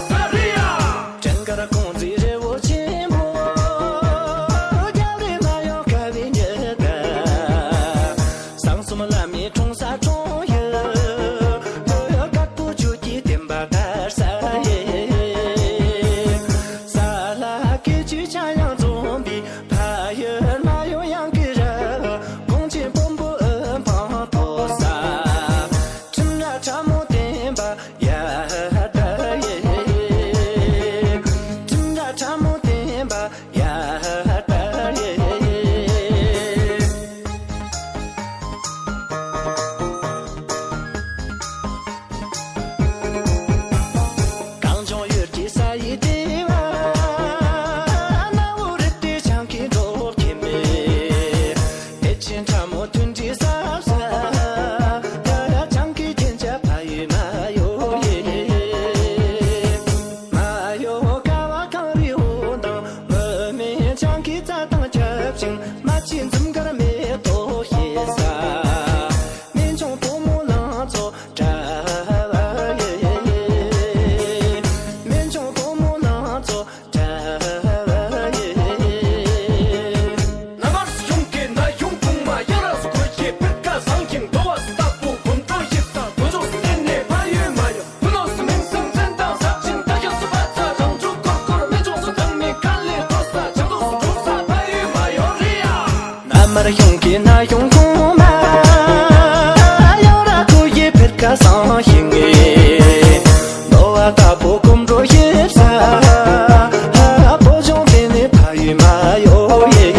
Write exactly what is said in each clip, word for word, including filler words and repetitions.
སྤྱན་དཀར་ཀོང་ཙེ་རི་བོ་ཆེན་པོ། རྒྱལ་བའི་རྣ་ཡང་དགའ་བའི་ཉི་ཟླ། གསང་གསུམ་བླ་མའི་འཁྲུངས་ས་འཁྲུངས་ཡུལ། དཀར་པོ་ཆོས་ཀྱི་བསྟན་པ་དར་ས་ཡིན། ས་ལ་སྐྱེ་བཅུའི་ཕྱྭ་གཡང་འཛོམས་པའི་ཕ་ཡུལ་རྨ་ཡུལ་གཡང་གི་རི། གངས་ཅན་དཔོན་པོའི་དབུ་འཕང་མཐོ་ས། ཁྲིམས་ར་ཁྲ་མོ་བསྟན་པ་ཡར་དར་ཡེ། ཁྲིམས་ར་ཁྲ་མོ་བསྟན་པ་ཡར་དར་ཡེ། གངས་ལྗོངས་ཡུལ་གྱི་ས་ཡི་ལྟེ་བ། གནའ་བོའི་རི་སྟེང་བྱང་གི་འབྲོག་ཁྱིམ། བདེ་ཆེན་ཁྲ་མོ་མཐུན་སྒྲིལ་ཟབ་ས། བྱང་གི་རྒྱན་ཆ་ཕ་ཡུལ་རྨ་ཡུལ་ཡིན། རྨ་ཡུལ་ཀ་བ་གངས་རིའི་འོད་མདངས། མུ་མེད་བྱང་གི་རྩྭ་ཐང་ཁྱབ་ཅིང་། རྨ་ཆུའི་འཛུམ་དཀར་མེ་ཏོག་སྐྱེད་ས། སྨན་ལྗོངས་བུ་མོ་ལང་ཚོ་གྲགས་པ་ཡི། སྨན་ལྗོངས་བུ་མོ་ལང་ཚོ་གྲགས་པ་ཡི། རྣམ་པར་གཞུང་གི་ན་གཞུང་གོང་མ་ཡ་ར་སུ་གོ་ཤེས་ཕིར་ཀ་བཟང་ཞིང་འགྲོ་བ་སུ་བདག་པོ་གོམ་བགྲོད་ཞིབ་ས་དོ་ཅོག་སུ་བརྟེན་ནས་ཕ་ཡུལ་མ་ཡོང་བུ་ནོ་སུ་མིང་སུ་འཛིན་དང་ཟབ་ཅིང་ད་ཤ་སུ་བ་ཚ་རང་ཚུགས་སྐོར་སྐོར་སྨན་ལྗོངས་སུ་ཚང་མི་ཁ་ལས་འགྲོ་ས་ཆ་དོ་སུ་འགྲོ་ས་ཕ་ཡུལ་མ་ཡོང་རི་ཡ། རྣམ་པར་གཞུང་གི་ན་གཞུང་གོང་མ་ཡོ་ར་ཁུ་ཡི་ཕེར་ཁ་སང་ཞིང་ངེ། ནོ་བ་ཏ་པོ་གོམ་བགྲོད་ཞིབ་ས། བོད་ལྗོངས་དེ་ནི་ཕ་ཡུལ་མ་ཡོ་ཡེ།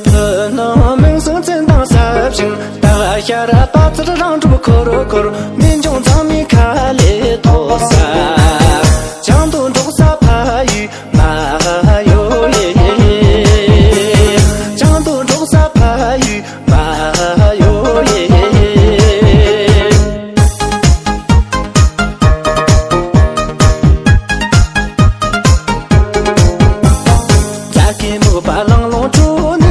བོད་ནང་མིང་སྲིང་བཙན་དང་ཟབ་ཞིང་། ད་ཤ་ར་པ་ཚར་རང་གྲུབ་འཁོར་འཁོར། སྨན་ལྗོངས་ཚང་མི་ཁ་ལས་ཐོག་ས། བྱང་དུ་འབྲོག་ས་ཕ་ཡུལ་མ་ཡོ་ཡེ། བྱང་དུ་འབྲོག་ས་ཕ་ཡུལ་མ་ཡོ་ཡེ། རྫ་སྐྱེས་སྨུག་པ་ལང་ལོང་དྲོ་ནས།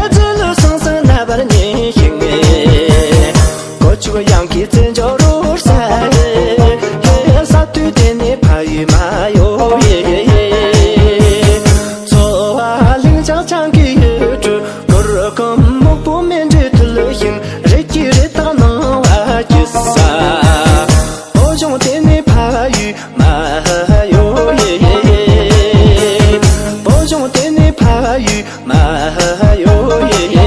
རྫི་ལུ་སང་སང་ན་བར་ཉན་ཞིང་། སྒོ་ཕྱུགས་གཡང་གི་བཙན་འཇོག་རོལ་ས། ས་དུས་དེ་ནས་ཕ་ཡུལ་མ་ཡོ་ཡེ། ཚོ་བ་ལིང་ཅང་ཅང་གི་ཡུལ་གྲུ། གུར་གུམ་སྨུག་པོ་མེ་འདྲའི་ཐུལ་ཞིང་། རི་སྐྱེས་རི་དྭགས་སྣང་བ་སྐྱིད་ས། བོད་ལྗོངས་དེ་ནི་ཕ་ཡུལ་མ་ཡོ་ཡེ། བོད་ལྗོངས་དེ་ནི་ཕ་ཡུལ་མ་ཡོ་ཡེ།